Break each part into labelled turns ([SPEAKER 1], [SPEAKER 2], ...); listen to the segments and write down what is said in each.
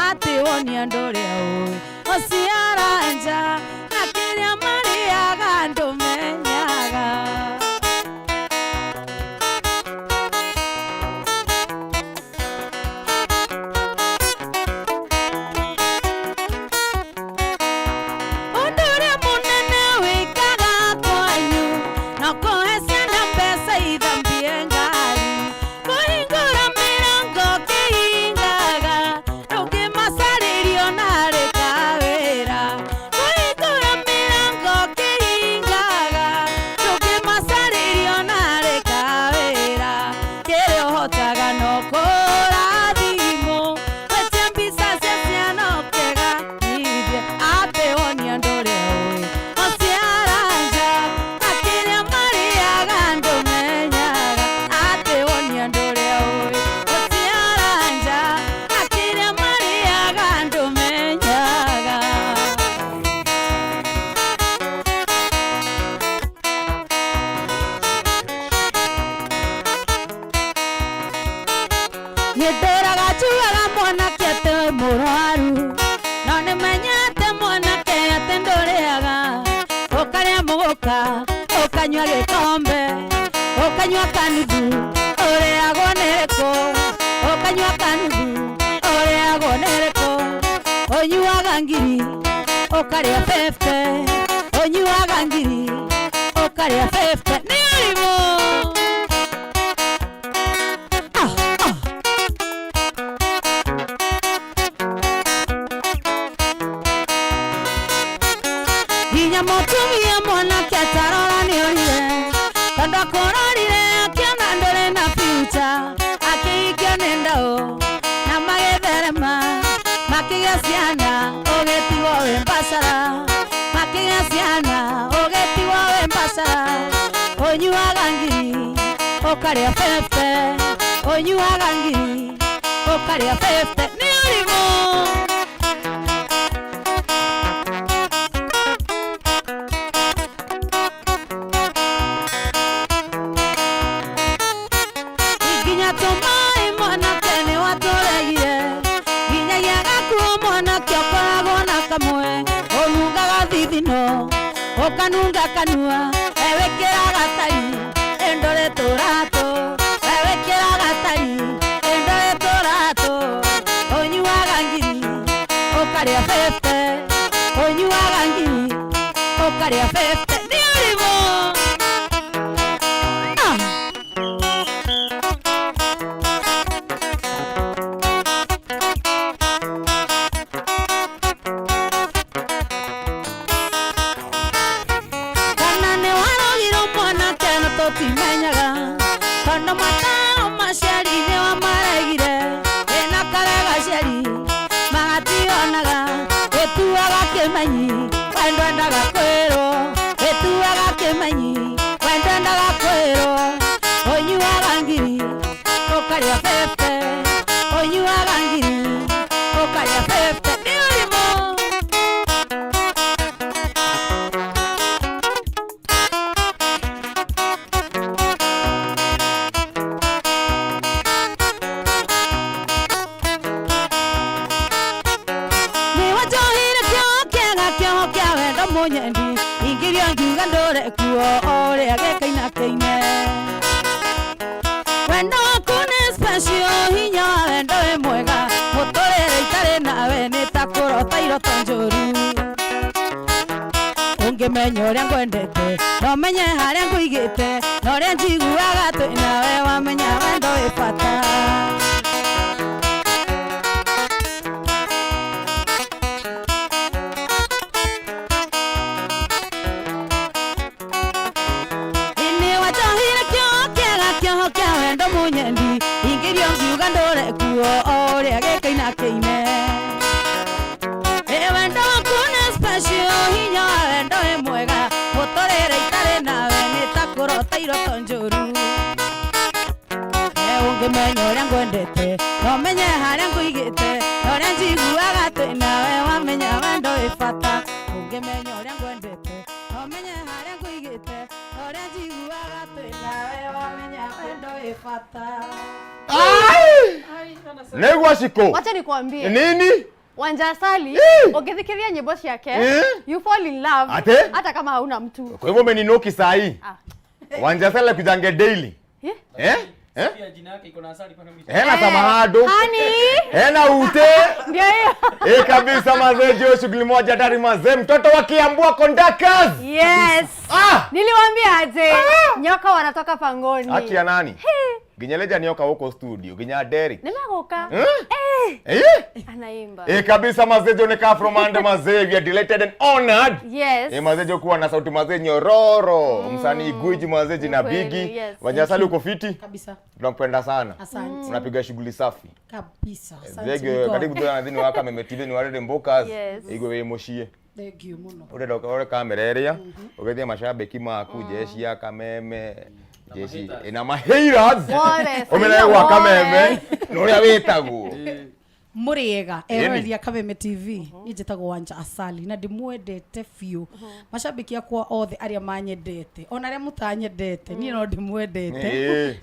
[SPEAKER 1] Atĩ wonia andũ ũrĩa ũĩ ũciara nja na kĩrĩa marĩaga ndũmenyaga. Ũndũ ũrĩa mũnene wĩkaga kwanyu no kũhe ciana mbeca ithambie ngari, kũhingũra mĩrango kĩhingaga, ndũngĩmacarĩrio narĩ kawĩra. Kũhingũra mĩrango kĩhingaga, ndũngĩmacarĩrio narĩ kawĩra. Kĩrĩa ũhotaga no kũrathimwo, gwetia mbica cia ciana ũkĩganithia, atĩ wonia andũ ũrĩa ũĩ ũciara nja na kĩrĩa marĩaga ndũmenyaga. Atĩ wonia andũ ũrĩa ũĩ ũciara nja na kĩrĩa marĩaga ndũmenyaga. Nĩndũraga njugaga mwanake atĩ wĩ mũrwaru, no nĩmenyete mwanake atĩ ndũrĩaga. Ũkarĩa mũgũka, ũkanyua gĩkombe, ũkanyua kanuthu, ũrĩagwo nĩrĩkũ? Ũkanyua kanuthu, ũrĩagwo nĩrĩkũ? Ũnyuaga ngiri, ũkarĩa 50, ũnyuaga ngiri, ũkarĩa 50. Nĩ ũrimũ. Ah, ah. Nginya mũtumia mwanake atarora nĩ orire, tondũ akũrorire akĩona ndũrĩ na future, akĩhikio nĩ ndaũ na magĩtherema, makĩgĩa ciana ũgĩtigwo wĩ mbacara, makĩgĩa ciana ũgĩtigwo wĩ mbacara. Ũnyuaga ngiri ũkarĩa 50, ũnyuaga ngiri ũkarĩa 50. Nĩ ũrimũ. Nginya tũmaĩ mwanake nĩ watũregire, nginyagia gakuo mwanake ũkoragwo na kamwe, ũnungaga thithino ũkanunga kanua, ewĩkĩraga tai ĩndũrĩ tũratũ, ewĩkĩraga tai ĩndũrĩ tũratũ. Ũnyuaga ngiri ũkarĩa 50, ũnyuaga ngiri ũkarĩa 50. Nĩ ũrimũ. Ah. Kana nĩ warogirwo mwanake no tũtimenyaga, tondũ mataro maciari nĩ wamaregire, ĩna karega aciari magationaga, ĩtuaga kĩmenyi wendo endaga kwĩrwo, ĩtuaga kĩmenyi wendo endaga kwĩrwo. Ũnyuaga ngiri ũkarĩa 50, ũnyuaga ngiri ũkarĩa 50. Nĩ ũrimũ. Nĩ wanjohire kĩoho kĩega, kĩoho kĩa wendo mũnyendi, ingĩrio ngiuga ndũre kuo o ũrĩa gĩkaina kĩine. Wendo waku nĩ special, hinya wa wendo wĩ mwega, mũtũrĩre itarĩ nawe nĩ ta kũrota iroto njũru. Ũngĩmenya ũrĩa ngwendete, no menye harĩa ngũigĩte, na ũrĩa njiguaga twĩ nawe, wamenya wendo wĩ bata. Nĩ wanjohire kĩoho kĩega, kĩoho kĩa wendo mũnyendi, ingĩrio ngiuga ndũre kuo o ũrĩa gĩkaina kĩine. Ĩ wendo waku nĩ special, hinya wa wendo wĩ mwega, mũtũrĩre itarĩ nawe nĩ ta kũrota iroto njũru. E ũngĩmenya ũrĩa ngwendete, no menye harĩa ngũigĩte, na ũrĩa njiguaga twĩ nawe, wamenya wendo wĩ bata. Ũngĩmenya ũrĩa ngwendete, no menye harĩa ngũigĩte, na ũrĩa njiguaga twĩ nawe, wamenya wendo wĩ Bata.
[SPEAKER 2] Nĩguo cikũ.
[SPEAKER 3] Wacha nikwambie.
[SPEAKER 2] Nini?
[SPEAKER 3] Wanja Asali
[SPEAKER 2] Eh.
[SPEAKER 3] ũngĩthikĩrĩria nyĩmbo ciake
[SPEAKER 2] Eh.
[SPEAKER 3] you fall in love
[SPEAKER 2] Ate?
[SPEAKER 3] hata kama hauna mtu.
[SPEAKER 2] Kwa hivyo umeninoki saa hii.
[SPEAKER 3] Ah.
[SPEAKER 2] Wanja Asali kujange daily.
[SPEAKER 3] Eh?
[SPEAKER 2] Eh? Eh?
[SPEAKER 4] Pia jina yake iko na asali pale mwisho.
[SPEAKER 2] Hena samahado.
[SPEAKER 3] Honey.
[SPEAKER 2] Hena ute.
[SPEAKER 3] Ndio hiyo.
[SPEAKER 2] Eh, kabisa mazee, jo shughuli moja tari mazee, mtoto wa Kiambua Kondakers.
[SPEAKER 3] Yes.
[SPEAKER 2] Ah!
[SPEAKER 3] Niliwaambia aje nyoka wanatoka pangoni.
[SPEAKER 2] Haki ya nani? Ginyeleja nioka huko studio, ginya Derek.
[SPEAKER 3] Nimegoka.
[SPEAKER 2] Eh?
[SPEAKER 3] Eh,
[SPEAKER 2] Eh?
[SPEAKER 3] anaimba.
[SPEAKER 2] Eh, kabisa mazee, jo nika from and mazee, we are delighted and honored.
[SPEAKER 3] Yes.
[SPEAKER 2] Eh, mazee jo kuwa na sauti mazee nyororo, msanii gwiji mazee jina
[SPEAKER 3] Kweli,
[SPEAKER 2] Bigi.
[SPEAKER 3] yes.
[SPEAKER 2] Wanyasali uko fiti?
[SPEAKER 1] Kabisa.
[SPEAKER 2] Tunakupenda sana.
[SPEAKER 1] Asante.
[SPEAKER 2] Unapiga shughuli safi.
[SPEAKER 1] Kabisa. Asante.
[SPEAKER 2] Zege
[SPEAKER 1] God.
[SPEAKER 2] karibu tuna nadhini waka memetive ni warede mbokas.
[SPEAKER 3] Yes.
[SPEAKER 2] Igwe we moshie.
[SPEAKER 1] Thank you muno.
[SPEAKER 2] Urenda ũrore kamera ĩrĩa ũgeithie macambĩki maku jeshi ya kameme jeshi
[SPEAKER 4] haters.
[SPEAKER 2] na mahaters
[SPEAKER 3] Wothe,
[SPEAKER 2] ũmenye
[SPEAKER 3] Saina
[SPEAKER 2] gwa
[SPEAKER 3] wothe.
[SPEAKER 2] kameme na ũrĩa wĩtagwo
[SPEAKER 1] Mũrĩega
[SPEAKER 2] Ĩni.
[SPEAKER 1] eroreria Kameme TV. Niĩ njĩtagwo Wanja Asali na ndĩmwendete biũ. Macambĩki akwa othe arĩa manyendete ona arĩa mũtanyendete niĩ no ndĩmwendete.
[SPEAKER 2] Ĩĩ.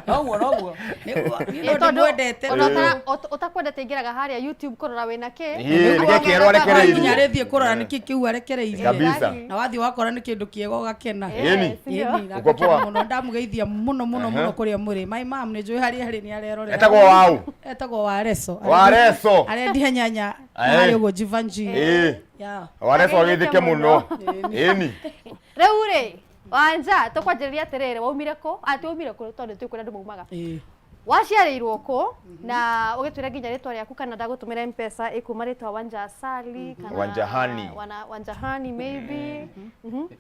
[SPEAKER 4] Noguo noguo.
[SPEAKER 1] Nĩguo, niĩ no
[SPEAKER 3] Eh, tondũ
[SPEAKER 1] ndĩmwendete.
[SPEAKER 3] ona ũtakwendete ingĩraga harĩa YouTube kũrora wĩna kĩ.
[SPEAKER 2] Ĩĩ, nĩkĩo
[SPEAKER 3] Nĩguo
[SPEAKER 2] kĩerũ arekereirie.
[SPEAKER 1] Nginya rĩthiĩ kũrora nĩkĩ kĩu arekereirie.
[SPEAKER 2] Kabisa.
[SPEAKER 1] Na wathiĩ wakora nĩ kĩndũ kĩega ũgakena.
[SPEAKER 2] Ĩni.
[SPEAKER 3] Yes, ndio.
[SPEAKER 1] Ĩni, na
[SPEAKER 2] Uko poa?
[SPEAKER 1] ngakena mũno ndamũgeithia mũno mũno mũno kũrĩa mũrĩ. My mom nĩ njũĩ harĩa arĩ nĩ arerorera.
[SPEAKER 2] Etagwo waũ?
[SPEAKER 1] Etagwo Wareso.
[SPEAKER 2] Wareso.
[SPEAKER 1] Arendia nyanya
[SPEAKER 2] Ae.
[SPEAKER 1] harĩa ũguo Jivanjii.
[SPEAKER 2] Ĩĩ.
[SPEAKER 1] Yeah.
[SPEAKER 2] Wareso agĩthĩke mũno ĩni
[SPEAKER 3] Rĩu rĩ, Wanja, tũkwanjĩrĩria atĩrĩrĩ, waumire kũ? Ah, ti waumire kũ tondũ tũĩ kũrĩa andũ maumaga.
[SPEAKER 1] Ĩĩ.
[SPEAKER 3] Waciarĩirwo kũ na ũgĩtwĩra nginya rĩtwa rĩaku kana ndagũtũmĩra M-Pesa ĩkuma rĩtwa Wanja Asali kana
[SPEAKER 2] Wanjahani.
[SPEAKER 3] Wanjahani maybe.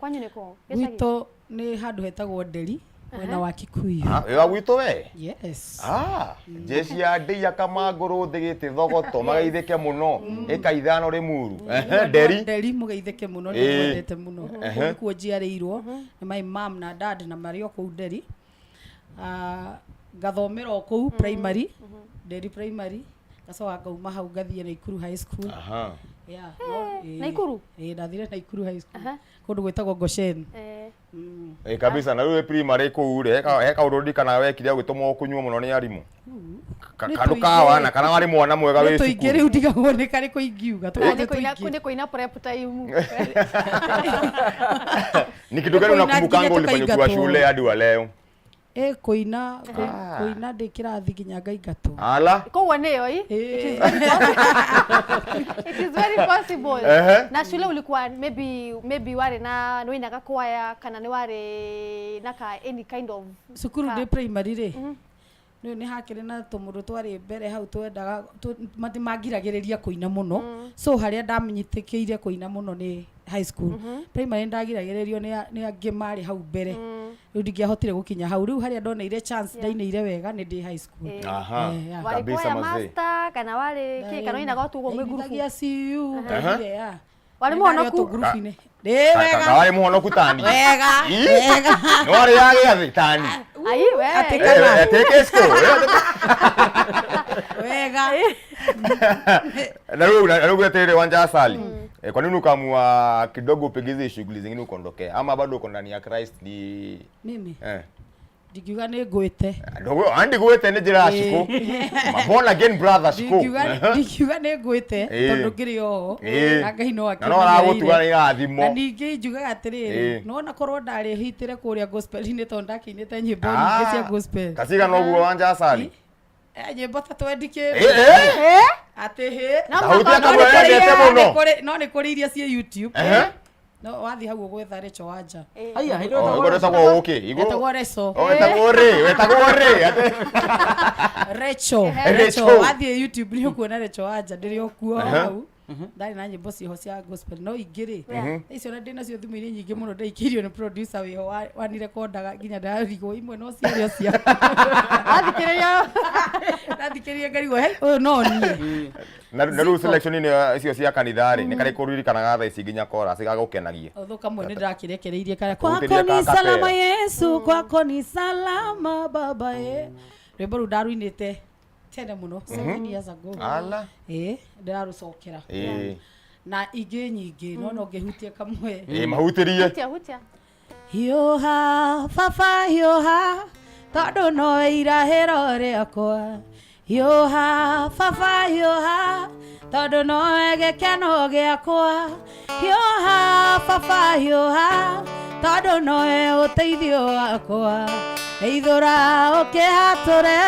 [SPEAKER 3] Kwanyu nĩ kũ? Gĩcagi?
[SPEAKER 1] Gwitũ nĩ handũ hetagwo Nderi mwena wa Kikuyu.
[SPEAKER 2] Ah, wĩ wa gwitũ we
[SPEAKER 1] Yes.
[SPEAKER 2] Ah, jeshi ya ndei akamangũrũ thĩ thogoto magaithĩke mũno ĩka ithano rĩmuru Ehe, nderi
[SPEAKER 1] Nderi mũgeithĩke mũno
[SPEAKER 2] Ĩĩ.
[SPEAKER 1] ndĩmwendete mũno. Kũu nĩkuo njiarĩirwo nĩ my mom na dad na marĩ o kũu Nderi. Ah, ngathomera o kũu primary, Nderi primary. Ngacoka ngauma hau ngathiĩ Naikuru High School.
[SPEAKER 2] Aha.
[SPEAKER 1] Yeah, no, ĩĩ.
[SPEAKER 3] Naikuru?
[SPEAKER 1] Ĩĩ, ndathire Naikuru High School. Kũndũ gwĩtagwo Goshen.
[SPEAKER 3] Eh,
[SPEAKER 2] Ĩ kabisa na rĩu wĩ primary kũu rĩ he kaũndũ ririkanaga wekire ũgĩtũmwo kũnyuo mũno nĩ arimũ
[SPEAKER 1] Nĩ
[SPEAKER 2] Kandũ
[SPEAKER 1] tũingĩ.
[SPEAKER 2] ka wana kana warĩ mwana mwega
[SPEAKER 1] Nĩ
[SPEAKER 2] wĩ
[SPEAKER 1] tũingĩ
[SPEAKER 2] cukuru
[SPEAKER 1] rĩu ndigagwo nĩ karĩkũ ingiuga. Tũkorwo
[SPEAKER 3] nĩ
[SPEAKER 1] twĩ
[SPEAKER 3] kũina
[SPEAKER 1] tũingĩ.
[SPEAKER 3] nĩ kũina prep time.
[SPEAKER 2] Ni kitu gani
[SPEAKER 1] Nĩ kũina
[SPEAKER 2] unakumbukanga
[SPEAKER 1] nginya
[SPEAKER 2] ulifanya ukiwa
[SPEAKER 1] tũkaingatwo.
[SPEAKER 2] shule hadi wa leo?
[SPEAKER 1] Ĩ kũina kũina ndĩ kĩrathi nginya ngaingatwo.
[SPEAKER 2] Ala.
[SPEAKER 3] Koguo nĩyo i?
[SPEAKER 1] Ĩĩ.
[SPEAKER 3] It is very possible.
[SPEAKER 2] Ehe.
[SPEAKER 3] Na shule ulikuwa maybe warĩ na nĩ wainaga kwaya kana nĩ warĩ na ka any kind of
[SPEAKER 1] Cukuru
[SPEAKER 3] ka-
[SPEAKER 1] ndĩ primary rĩ nĩ nĩ hakĩrĩ na tũmũndũ twarĩ mbere hau twendaga mangiragĩrĩria kũina mũno so harĩa ndamenyitĩkĩire kũina mũno nĩ high school primary ndagiragĩrĩrio nĩ angĩ marĩ hau mbere rĩu ndingĩahotire gũkinya hau rĩu harĩa ndoneire chance ndainĩire wega nĩ ndĩ high school
[SPEAKER 2] Aha.
[SPEAKER 1] Eh, yeah.
[SPEAKER 3] warĩ
[SPEAKER 2] Kabisa
[SPEAKER 3] kwaya
[SPEAKER 2] mazee.
[SPEAKER 3] master kana warĩ kĩ kana wainaga o tu ũguo mwĩ ngurubu
[SPEAKER 1] Ndainithagia CU ngaire, yeah.
[SPEAKER 3] Warĩ
[SPEAKER 1] Ndarĩ o
[SPEAKER 3] mũhonoku?
[SPEAKER 1] tũngurubu-inĩ. Ndĩ wega
[SPEAKER 2] Ka warĩ mũhonoku tani.
[SPEAKER 1] wega
[SPEAKER 2] Ii.
[SPEAKER 1] wega
[SPEAKER 2] Nĩ warĩ ya gĩathĩ tani.
[SPEAKER 3] Ai we.
[SPEAKER 1] Atĩ
[SPEAKER 2] Eh,
[SPEAKER 1] kana.
[SPEAKER 2] eh, take school.
[SPEAKER 1] wega
[SPEAKER 2] Na rĩu na rĩu atĩrĩrĩ Wanja Asali. Eh, kwa nini ukaamua kidogo upigize shughuli zingine ukondokea ama bado uko ndani ya Christ ni
[SPEAKER 1] mimi
[SPEAKER 2] eh
[SPEAKER 1] ndingiuga nĩ ngwĩte
[SPEAKER 2] ndogo andi gwete nĩ njĩra ya shiko. Ma born again brother shiko.
[SPEAKER 1] Ndingiuga nĩ ngwĩte
[SPEAKER 2] Ĩĩ.
[SPEAKER 1] tondũ ngĩrĩ oho
[SPEAKER 2] Ĩĩ.
[SPEAKER 1] na Ngai no
[SPEAKER 2] Na no aragũtuga nĩ irathimo.
[SPEAKER 1] Na ningĩ njugaga atĩrĩrĩ
[SPEAKER 2] Ĩĩ.
[SPEAKER 1] nona korwo ndarĩhitĩre kũrĩa gospel-inĩ tondũ ndakĩinĩte nyĩmbo nyingĩ cia gospel
[SPEAKER 2] Kasiga noguo Wanja Asali.
[SPEAKER 1] Eh, nyĩmbo ta twendi
[SPEAKER 2] Eh,
[SPEAKER 1] kĩndũ
[SPEAKER 2] eh.
[SPEAKER 3] Eh?
[SPEAKER 1] atĩ hĩ
[SPEAKER 3] No
[SPEAKER 2] Sauti
[SPEAKER 3] mũhaka
[SPEAKER 2] ya
[SPEAKER 1] No nĩ
[SPEAKER 2] kamwe
[SPEAKER 1] kũrĩ
[SPEAKER 2] wendete
[SPEAKER 1] iria-
[SPEAKER 2] mũno.
[SPEAKER 1] no nĩ kũrĩ iria ciĩ YouTube
[SPEAKER 2] Ehe.
[SPEAKER 1] no wathiĩ hau ũgwetha Rachel Wanja
[SPEAKER 4] Haya, hĩndĩ
[SPEAKER 2] Oh,
[SPEAKER 4] ĩyo
[SPEAKER 2] igå wetagwo ũkĩ igå
[SPEAKER 1] etagwo Reco
[SPEAKER 2] Oh, wetagwo rĩ wetagwo rĩ
[SPEAKER 1] Rachel
[SPEAKER 2] Rachel.
[SPEAKER 1] Rachel wathiĩ YouTube nĩ ũkuona Rachel Wanja ndĩrĩ o kuo hau ndarĩ na nyĩmbo ciĩho cia gospel no ingĩ rĩ icio na ndĩ nacio thimũ-inĩ nyingĩ mũno ndaikĩirio nĩ producer wĩho wanirekondaga nginya ndarigwo imwe no ciarĩ o cia
[SPEAKER 3] Wathikĩrĩria
[SPEAKER 1] ndathikĩrĩria ngarigwo hey ũyũ no niĩ
[SPEAKER 2] na na rĩu selection-inĩ icio cia kanitha rĩ nĩ karĩkũ ũririkanaga thaa ici nginya chorus gagũkenagia
[SPEAKER 1] Ũthũ kamwe nĩ ndakĩrekereirie karĩa
[SPEAKER 2] Kũhutĩria
[SPEAKER 1] kwako ni
[SPEAKER 2] ka
[SPEAKER 1] salama
[SPEAKER 2] kapera.
[SPEAKER 1] Yesu kwako ni salama baba ye rwĩmbo rũu ndaruinĩte tene mũno 7 years ago
[SPEAKER 2] Ala.
[SPEAKER 1] ĩĩ ndĩrarũcokera
[SPEAKER 2] Ĩĩ.
[SPEAKER 1] Na ingĩ nyingĩ no no ngĩhutie kamwe
[SPEAKER 2] Ĩĩ mahutĩrie
[SPEAKER 3] hutia hutia.
[SPEAKER 1] Hiũha baba hiũha, tondũ nowe irahĩro rĩakwa. Hiũha baba hiũha, tondũ nowe gĩkeno gĩakwa. Hiũha baba hiũha, tondũ nowe ũteithio wakwa. Ithũra ũkĩhatũre,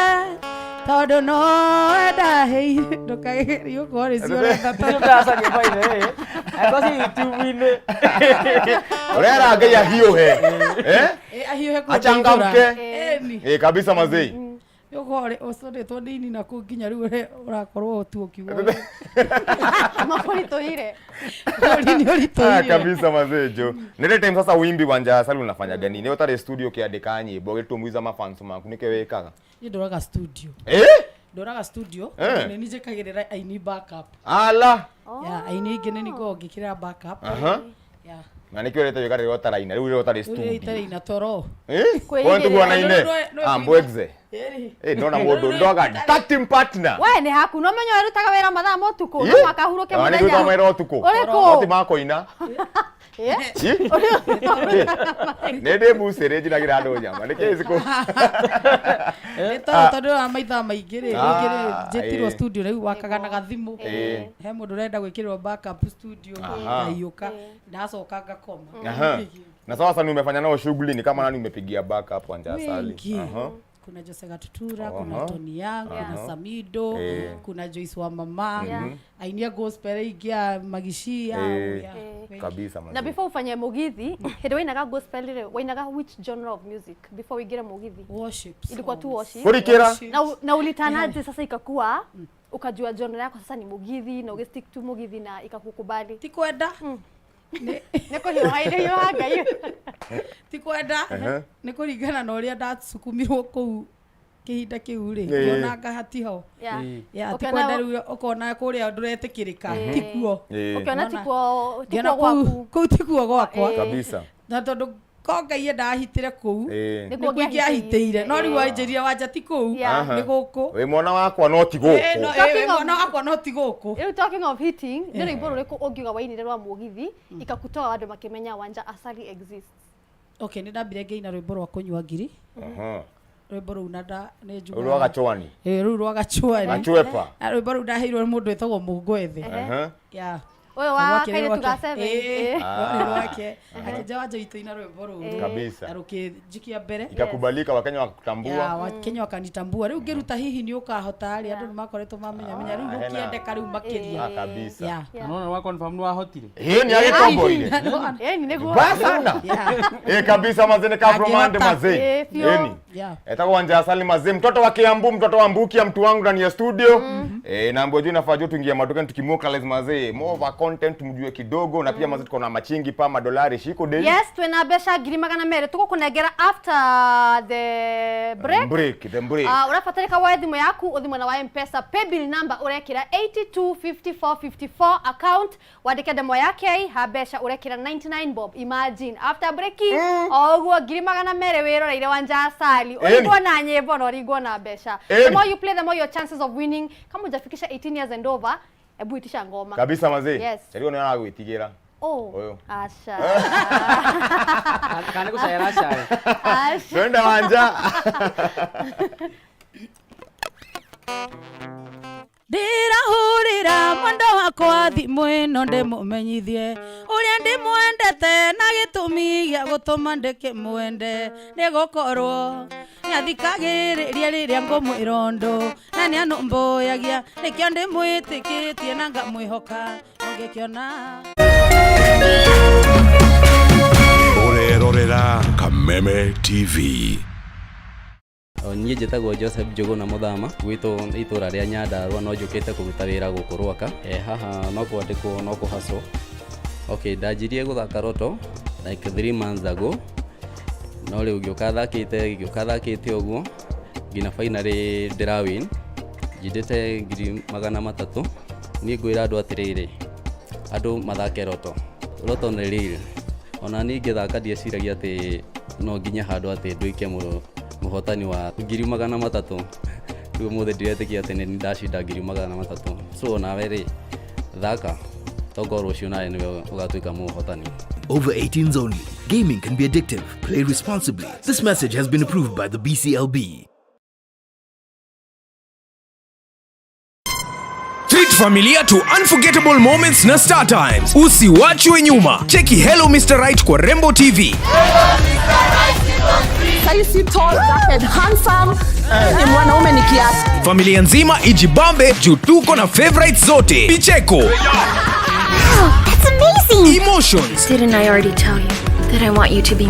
[SPEAKER 1] tondũ nowe ndaheire. Ndũkagerie gũkorwo nĩcio ũretha.
[SPEAKER 4] Nĩcio ndĩracaria by the way. Angĩkorwo ciĩ YouTube-inĩ.
[SPEAKER 2] Urera Ngai ahiũhe. Eh?
[SPEAKER 1] Ahiũhe.
[SPEAKER 2] Achangamke.
[SPEAKER 1] Ĩni.
[SPEAKER 2] Eh, kabisa mazee.
[SPEAKER 1] Ũkorwo ũcũrĩtwo ndini na kũ nginya rĩu ũrakorwo tu ũkiuga
[SPEAKER 3] Makuritũhire.
[SPEAKER 1] ũrini
[SPEAKER 2] Ah,
[SPEAKER 1] ũritũhire.
[SPEAKER 2] kabisa mazee jo. Nile time sasa wimbi Wanja Asali unafanyaga nini? Utare studio ukiandika nyimbo gĩtũmwiza mafans maku nĩkĩo wĩkaga?
[SPEAKER 1] Niĩ ndũraga studio.
[SPEAKER 2] Eh?
[SPEAKER 1] Ndũraga studio.
[SPEAKER 2] Eh.
[SPEAKER 1] Nĩ njĩkagĩrĩra aini backup.
[SPEAKER 2] Ala.
[SPEAKER 1] Ya aini ingĩ nĩ nikoragwo ngĩkĩrĩra backup.
[SPEAKER 2] Aha.
[SPEAKER 1] Ya.
[SPEAKER 2] Na nĩkĩo ũrete wĩka rĩrĩa ũtaraina, rĩu rĩrĩa ũtarĩ
[SPEAKER 1] Rĩu rĩrĩa
[SPEAKER 2] studio.
[SPEAKER 1] itarĩ ina toro.
[SPEAKER 2] Eh?
[SPEAKER 3] Kwĩigĩrĩra.
[SPEAKER 2] Wewe tuguonaine?
[SPEAKER 1] No, no,
[SPEAKER 2] Ah, mbwegze.
[SPEAKER 1] Ĩni.
[SPEAKER 2] Eh, ndona mũndũ ndoga tag team partner.
[SPEAKER 3] We nĩ haku no menyo ĩrutaga wĩra mathaa ma ũtukũ, no
[SPEAKER 2] Ĩ?
[SPEAKER 3] mũhaka ahurũke
[SPEAKER 2] Ah, nĩ
[SPEAKER 3] mũthenya.
[SPEAKER 2] kũruta wĩra ũtukũ.
[SPEAKER 3] Ũrĩkũ?
[SPEAKER 2] Oti makoina.
[SPEAKER 3] Eh?
[SPEAKER 2] Ĩ? Nĩ ndĩ mbucĩrĩ njinagĩra andũ nyama. Nĩkĩ cikũ?
[SPEAKER 1] Nĩ toro tondũ wa maithaa maingĩ rĩ, rĩngĩ rĩ njĩtirwo
[SPEAKER 2] Ah, ĩ.
[SPEAKER 1] studio rĩu wakaga na gathimũ.
[SPEAKER 2] Ĩ.
[SPEAKER 1] He mũndũ ũrenda gwĩkĩrĩrwo backup studio,
[SPEAKER 2] Aha.
[SPEAKER 1] ngaiũka ndacoka ngakoma.
[SPEAKER 2] Aha. Na sasa ni umefanya nao shughuli ni kama nani umepigia backup Wanja Asali?
[SPEAKER 1] Wengi.
[SPEAKER 2] Aha.
[SPEAKER 1] Kuna Jose Gatutura, kuna
[SPEAKER 2] Aha.
[SPEAKER 1] Tony Young, kuna Samido,
[SPEAKER 2] Eh.
[SPEAKER 1] kuna Joyce wa mama,
[SPEAKER 3] Yeah.
[SPEAKER 1] ainia gospel aingĩ a Magishia,
[SPEAKER 2] Eh.
[SPEAKER 1] yeah, wengi.
[SPEAKER 2] Kabisa
[SPEAKER 3] Na
[SPEAKER 2] mazee.
[SPEAKER 3] before ufanye mugithi, hĩndĩ wainaga gospel rĩ, wainaga which genre of music before uingire mugithi?
[SPEAKER 1] Worship
[SPEAKER 3] Ilikuwa tu
[SPEAKER 1] songs.
[SPEAKER 3] worship.
[SPEAKER 2] Kurikira.
[SPEAKER 1] Worship.
[SPEAKER 3] Na ulitanaje sasa ikakuwa ukajua genre yako sasa ni mugithi na ugistick tu mugithi na ikakukubali?
[SPEAKER 1] Ti kwenda.
[SPEAKER 3] Nĩ kũhiũha ile hiũha Ngai.
[SPEAKER 1] Ti kwenda.
[SPEAKER 2] Ehe.
[SPEAKER 1] Nĩ kũringana na ũrĩa ndacukumirwo kũu kĩhinda kĩu rĩ,
[SPEAKER 2] Ĩĩ.
[SPEAKER 1] ngĩona ngahati ho.
[SPEAKER 3] Yeah.
[SPEAKER 4] Ĩĩ.
[SPEAKER 1] Ya, ti
[SPEAKER 3] Ũkĩona
[SPEAKER 1] kwenda rĩu ũkona kũrĩa ndũretĩkĩrĩka, tikuo.
[SPEAKER 2] Eh.
[SPEAKER 3] Ũkĩona
[SPEAKER 1] Ngĩona-
[SPEAKER 3] tikuo
[SPEAKER 1] Ngĩona
[SPEAKER 3] tikuo gwaku.
[SPEAKER 1] kũu tikuo gwakwa.
[SPEAKER 3] Ĩĩ.
[SPEAKER 2] Kabisa.
[SPEAKER 1] Na tondũ ko Ngai enda ahitĩre kũu,
[SPEAKER 2] Eh.
[SPEAKER 3] Nĩkuo
[SPEAKER 1] nĩkuo ingĩahitĩire, no rĩu wanjĩrire Wanja ti kũu,
[SPEAKER 3] Yeah.
[SPEAKER 1] nĩ gũkũ.
[SPEAKER 2] Wĩ mwana wakwa no ti
[SPEAKER 1] Ĩĩ, no,
[SPEAKER 2] gũkũ.
[SPEAKER 1] ĩĩ,
[SPEAKER 3] Talking
[SPEAKER 1] wĩ
[SPEAKER 3] of-
[SPEAKER 1] mwana wakwa no ti gũkũ.
[SPEAKER 3] Rĩu talking of hitting, nĩ rwĩmbo rũrĩkũ ũngiuga wainire rwa mugithi ikakutoa andũ makĩmenya Wanja Asali exists?
[SPEAKER 1] Okay, nĩ ndambire ngĩina rwĩmbo rwa kũnyua ngiri.
[SPEAKER 2] Aha.
[SPEAKER 1] Rwĩmbo rũu na nda nĩ njugaga.
[SPEAKER 2] Rũu rwa gachwani.
[SPEAKER 1] Ĩĩ, rũu rwa gachuani.
[SPEAKER 2] Gachwepa.
[SPEAKER 1] Na rwĩmbo rũu ndaheirwo nĩ mũndũ wĩtagwo Mũngwethe.
[SPEAKER 2] Aha.
[SPEAKER 1] Yeah.
[SPEAKER 3] Ũyũ wa
[SPEAKER 1] Rwake,
[SPEAKER 3] kairĩtu
[SPEAKER 1] rwake.
[SPEAKER 3] ga seven.
[SPEAKER 1] Ĩĩ,
[SPEAKER 3] Ĩĩ.
[SPEAKER 1] rwarĩ rwake. Akĩnja Wanja witũ ina rwĩmbo rũrũ.
[SPEAKER 2] Kabisa.
[SPEAKER 1] Na rũkĩnjikia mbere.
[SPEAKER 2] Ikakubalika Wakenya
[SPEAKER 1] Ya,
[SPEAKER 2] wakakutambua.
[SPEAKER 1] Wakenya wakanitambua. Rĩu ngĩruta hihi nĩ ũkahota rĩ, andũ nĩ makoretwo mamenya menya rĩu
[SPEAKER 2] Ah, hena-
[SPEAKER 1] rũkĩendeka rĩu makĩria.
[SPEAKER 2] Ah, kabisa.
[SPEAKER 1] Yeah.
[SPEAKER 4] Na nona wa confirm nĩ wahotire.
[SPEAKER 2] Hii ni agĩkomboire.
[SPEAKER 3] Ĩni nĩguo.
[SPEAKER 2] Mbaya sana.
[SPEAKER 1] Yeah.
[SPEAKER 2] Eh, kabisa mazee ni kapromande
[SPEAKER 1] Angĩhota.
[SPEAKER 2] mazee.
[SPEAKER 3] Eh, fio.
[SPEAKER 2] Eni.
[SPEAKER 1] Yeah.
[SPEAKER 2] Etagwo Wanja Asali mazee, mtoto wa Kiambu, mtoto wa Mbukia, mtu wangu ndani ya studio. Eh, naambiwa juu inafaa juu tuingie madukani tukimwokalize mazee, more of a content mjue kidogo na pia mazee tuko na machingi pa madolari shiko dei.
[SPEAKER 3] Yes, twĩna mbeca 200,000 tũgũkũnengera after the break.
[SPEAKER 2] Break, the break.
[SPEAKER 3] Ũrabatarĩka woe thimũ yaku ũthiĩ mwena wa Mpesa paybill number ũrekĩra 825454 account wandĩke ndemwa ya K ha mbeca ũrekĩra 99 bob. Imagine after break o ũguo 200,000 wĩroreire Wanja Asali, ũringwo na nyĩmbo na ũringwo na mbeca. The
[SPEAKER 2] Ĩni.
[SPEAKER 3] more you play, the more your chances of winning. Kama hujafikisha 18 years and over, ebu itisha ngoma.
[SPEAKER 2] Kabisa mazee.
[SPEAKER 3] Yes.
[SPEAKER 2] Chario nĩ aragwĩtigĩra.
[SPEAKER 3] Oh,
[SPEAKER 2] Ũyũ.
[SPEAKER 3] aca.
[SPEAKER 4] Kana nĩ gũcaya aracaya.
[SPEAKER 3] Aca.
[SPEAKER 2] Twende Wanja.
[SPEAKER 1] Ndĩrahũrĩra mwendo wakwa thimũ ĩno ndĩmũmenyithie ũrĩa ndĩmwendete na gĩtũmi gĩa gũtũma ndĩkĩmwende nĩ gũkorwo nĩathikagĩrĩria rĩrĩa ngũmwĩra ũndũ na nĩanũmbũyagia nĩkĩo ndĩmwĩtĩkĩtie na ngamwĩhoka ũngĩkĩona.
[SPEAKER 5] Ũrerorera Kameme TV.
[SPEAKER 6] Niĩ njĩtagwo Joseph Njũgũna Mũthama, gwitũ nĩ itũra rĩa Nyandarũa no njũkĩte kũruta wĩra gũkũ Rwaka. Haha no kwandĩkwo no kũhacwo. Okay, ndanjirie gũthaka roto like 3 months ago, no rĩu ngĩũka thakĩte ũguo nginya finally ndĩra win njindĩte 300,000. Niĩ ngwĩra andũ atĩrĩrĩ, andũ mathake roto. Roto nĩ real. Ona niĩ ngĩthaka ndieciragia atĩ no nginye handũ atĩ nduĩke mũhotani wa 300,000. Rĩu ũmũthĩ ndiretĩkia atĩ nĩ ndacinda 300,000. So onawe rĩ, thaka. Tokorwo rũciũ nawe nĩwe ũgatuĩka mũhotani.
[SPEAKER 7] Over 18s only. Gaming can be addictive. Play responsibly. This message has been approved by the BCLB.
[SPEAKER 8] Treat familia to unforgettable moments na Star Times. Usiwachwe nyuma. Cheki Hello Mr. Right kwa Rembo TV.
[SPEAKER 9] Saisi tall, dark and handsome. Ni mwanaume ni kiasi.
[SPEAKER 8] Familia nzima ijibambe juu tuko na favorites zote. Vicheko,
[SPEAKER 10] That's amazing!
[SPEAKER 8] emotions
[SPEAKER 10] Didn't I already tell you that I want you to be